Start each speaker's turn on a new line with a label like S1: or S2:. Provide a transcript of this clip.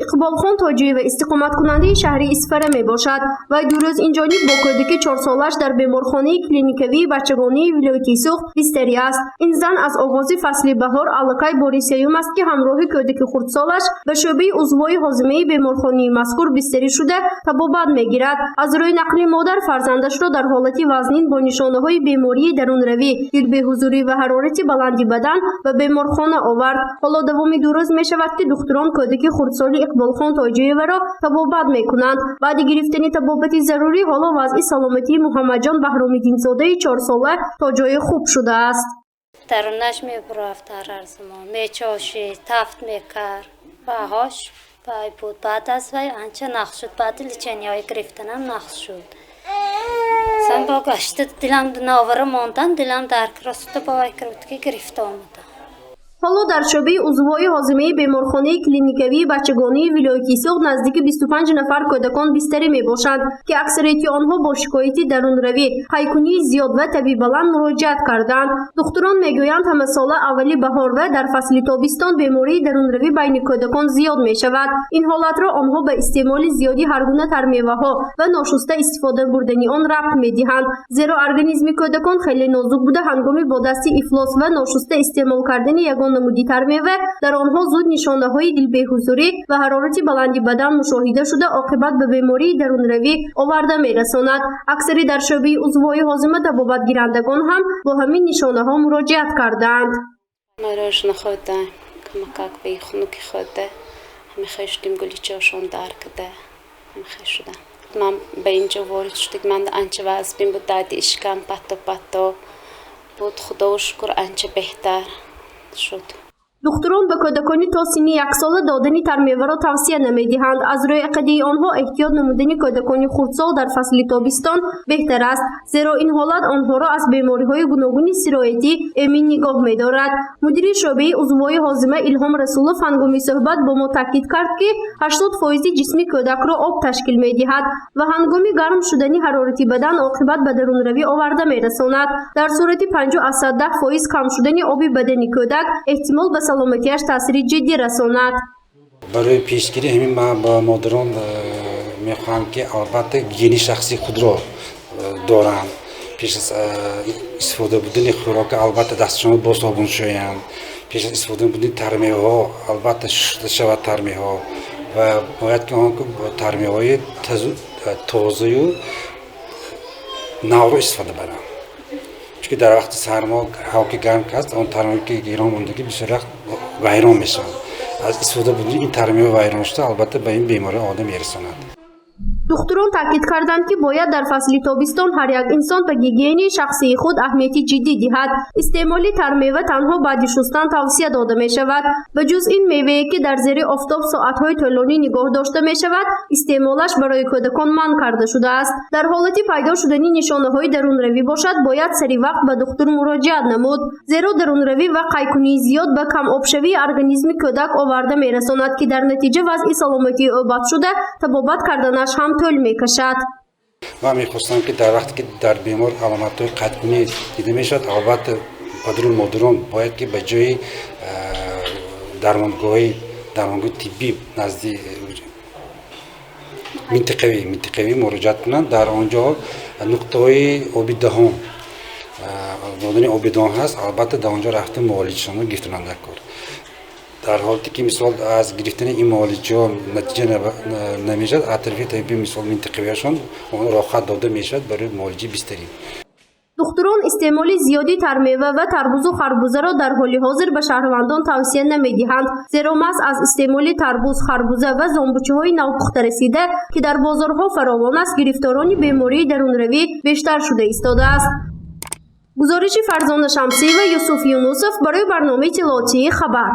S1: Иқболхон Тоҷиева истиқоматкунандаи шаҳри Исфара мебошад. Вай 2 рӯз инҷониб бо кӯдаки 4-солааш дар беморхонаи клиникавии бачагонии вилояти Суғд бистарӣ аст. Ин зан аз оғози фасли баҳор аллакай бори сеюм аст, ки ҳамроҳи кӯдаки хурдсолаш ба шӯъбаи узвҳои ҳозимаи беморхонаи мазкур бистарӣ шуда, табобат мегирад. Аз рӯи нақли модар, фарзандашро дар ҳолати вазнин бо нишонаҳои бемории дарунравӣ, дилбеҳузурӣ ва ҳарорати баланди бадан ба беморхона овард. Ҳоло давоми 2 рӯз мешавад, ки духтурон кӯдаки хурдсоли Иқболхон Тоҷиеваро табобат мекунанд. Баъди гирифтани табобати зарурӣ, ҳоло вазъи саломатии Муҳаммадҷон Баҳромиддинзодаи 4-сола то ҷое хуб шудааст.
S2: Дарунаш мебурафт, ҳар замон мечошид, тафт мекард. Баҳош вай буд, баъд аз вай анча нағз шуд. Баъди лечения ҳои гирифтанам нағз шуд. Сан бо гашта дилам новара мондам, дилам дарк роста бо вай ки гирифта омадам.
S1: Ҳоло дар шӯъбаи узвҳои ҳозимаи беморхонаи клиникавии бачагонии вилояти Суғд наздики 25 нафар кӯдакон бистарӣ мебошанд, ки аксарияти онҳо бо шикояти дарунравӣ, қайкунии зиёд ва таби баланд муроҷиат кардаанд. Духтурон мегӯянд, ҳамасола аввали баҳор ва дар фасли тобистон бемории дарунравӣ байни кӯдакон зиёд мешавад. Ин ҳолатро онҳо ба истеъмоли зиёди ҳар гуна тармеваҳо ва ношуста истифода бурдани он рабт медиҳанд, зеро организми кӯдакон хеле нозук буда, ҳангоми бо дасти ифлос ва ношуста истеъмол кардани ягон намуди тармева дар онҳо зуд нишонаҳои дилбеҳузурӣ ва ҳарорати баланди бадан мушоҳида шуда, оқибат ба бемории дарунравӣ оварда мерасонад. Аксари дар шӯъбаи узвҳои ҳозима табобатгирандагон ҳам бо ҳамин нишонаҳо муроҷиат кардаанд.
S3: Мороженое хӯрда, камакак ба хунуки хӯрда, ҳамихел шудем, гуличошон дар када ҳамихел шудам. Ман ба инҷо ворид шудик, ман анча вазбин буд, дарди ишкам патто патто буд. Худоро шукр, анча беҳтар шуд.
S1: Духтурон ба кӯдакони то синни 1-сола додани тармеваро тавсия намедиҳанд. Аз рӯи ақидаи онҳо, эҳтиёт намудани кӯдакони хурдсол дар фасли тобистон беҳтар аст, зеро ин ҳолат онҳоро аз бемориҳои гуногуни сироятӣ эмин нигоҳ медорад. Мудири шӯъбаи узвҳои ҳозима Илҳом Расулов ҳангоми суҳбат бо мо таъкид кард, ки 80 фоизи ҷисми кӯдакро об ташкил медиҳад ва ҳангоми гарм шудани ҳарорати бадан оқибат ба дарунравӣ оварда мерасонад. Дар сурати 5,1 фоиз кам шудани оби бадани кӯдак эҳтимол ба саломатиаш таъсири ҷиддӣ расонад.
S4: Барои пешгирӣ ҳамин ман ба модарон мехоҳам, ки албатта гигиенаи шахсии худро доранд. Пеш аз истифода бурдани хӯрока албатта дастшонро бо собун шӯянд. Пеш аз истифода бурдани тармеваҳо албатта шуста шавад тармеваҳо ва бояд ки он тармеваҳои тозаю навро истифода баранд, чунки дар вақти сармо, ҳаво ки гарм аст, он тармева ки гирон мондагӣ бисёр вақт вайрон мешаванд. Аз истифода бурдани ин тармева вайрон шуда, албатта ба ин беморӣ одам мерасонад.
S1: Духтурон таъкид карданд, ки бояд дар фасли тобистон ҳар як инсон ба гигиенаи шахсии худ аҳамияти ҷиддӣ диҳад. Истеъмоли тармева танҳо баъди шустан тавсия дода мешавад. Ба ҷуз ин, мевае, ки дар зери офтоб соатҳои тӯлонӣ нигоҳ дошта мешавад, истеъмолаш барои кӯдакон манъ карда шудааст. Дар ҳолати пайдо шудани нишонаҳои дарунравӣ бошад, бояд сари вақт ба духтур муроҷиат намуд, зеро дарунравӣ ва қайкунии зиёд ба камобшавии организми кӯдак оварда мерасонад, ки дар натиҷа вазъи саломатии ӯ бад шуда, табобат карданаш ҳам тӯл мекашад.
S4: Ман мехостам, ки дар вақте ки дар бемор аломатҳои қайткунӣ дида мешавад, албатта падару модарон бояд ки ба ҷои дармонгоҳи тиббӣ назди минтақавӣ муроҷиат кунанд. Дар он ҷо нуқтаҳои оби даҳон, додани оби даҳон ҳаст. Албатта, дар он ҷо рафта муолиҷашонро гирифтананд дар кор. Дар ҳолате ки, мисол, аз гирифтани ин муолиҷаҳо натиҷа намешавад, аз тарафи табиби, мисол, минтақавиашон он роҳхат дода мешавад барои муолиҷаи бистарӣ.
S1: Духтурон истеъмоли зиёди тармева ва тарбузу харбузаро дар ҳоли ҳозир ба шаҳрвандон тавсия намедиҳанд, зеро маҳз аз истеъмоли тарбуз, харбуза ва зомбучаҳои навпухта расида, ки дар бозорҳо фаровон аст, гирифторони бемории дарунравӣ бештар шуда истодааст. Гузориши Фарзона Шамсиева, Юсуф Юнусов барои барномаи иттилоотии «Хабар».